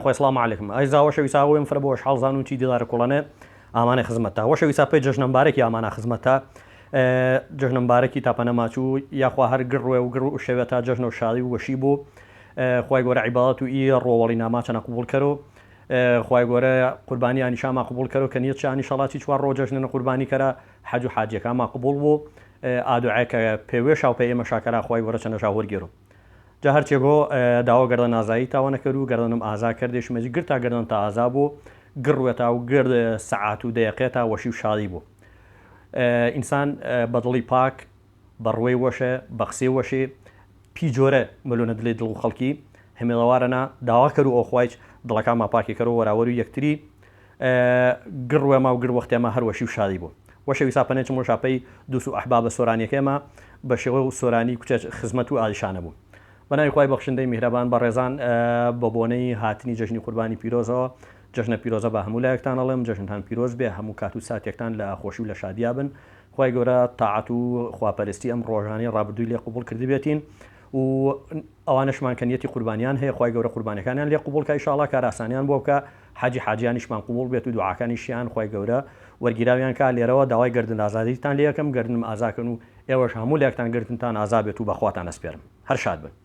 خوای سڵام علیکم ئای زا وەشە ویسا وێم فرە بۆش حاڵ زانون چی دیدار کوڵەنێ ئامانە خزمەتتا وەشە ویسا پێ جەژنەمبارەکی ئامانە خزمەتتا جەژنەمبارەکی تا پەنە ماچوو یاخوا هەر گڕوێ و گڕ و شەوێ تا جەژنە و شادی و وەشی بوو خوای گۆرە عیبادەت و ئی ڕۆوەڵی ناما چەنە قبوڵ کەرۆ خوای گۆرە قوربانی ئانیشاما قبوڵ کەرۆ کە نیەت چانی شەڵاچی چوار ڕۆ جەژنە قوربانی کەرا حەج و حاجیەکاما قبوڵ بوو ئادوعێ کە پێوێشا و پێ ئێمە شاکەرا خوای گۆرە چەنە ژا وەرگێرۆ جا هەرچێ گۆ داوە گەردەن ئازایی تا وەنە کەرو گەردەنم ئازا کردێش مەجی گر تا گەردەن تا ئازا بۆ گڕ وێتا و گر سەعات و دەیەقێ تا وەشی و شادی بۆ ئینسان بە دڵی پاک بە ڕوێ وەشە بە قسێ وەشێ پی جۆرە ملۆنە دلێ دڵ و خەڵکی هەمێڵەوارەنا داوا کەرو ئۆخوایچ دڵەکانما پاکی کەرو وەراوەرو یەکتری گڕ وێما و گر وەختێما هەر وەشی و شادی بوو. وەشە ویسا پەنێ چم وەشا پەی دوس و ئەحبابە سۆرانیەکەێما بە شێوە و سۆرانی کوچە خزمەت و ئالیشانە بوو. بە ناوی خوای بەخشندەی میهرەبان بەڕێزان بە بۆنەی هاتنی جەژنی قوربانی پیرۆزەوە جەژنە پیرۆزە بە هەموو لایەکتان ئەڵێم جەژنتان پیرۆز بێ هەموو کات و ساتێکتان لە خۆشی و لە شادیا بن خوای گەورە تاعەت و خواپەرستی ئەم ڕۆژانەی ڕابردووی لێ قبوڵ کردبێتین و ئەوانەشمان کە نیەتی قوربانیان هەیە خوای گەورە قوربانیەکانیان لێ قبوڵ کا ئیشاڵا کارئاسانیان بۆ بکا حەجی حاجیانیشمان قبوڵ بێت و دوعاکانیشیان خوای گەورە وەرگیراویان کا لێرەوە داوای گەردن ئازادیتان لێ ئەکەم گەردنم ئازا کەن و ئێوەش هەموو لایەکتان گەردنتان ئازا بێت و بەخواتان ئەسپێرم هەر شاد بن.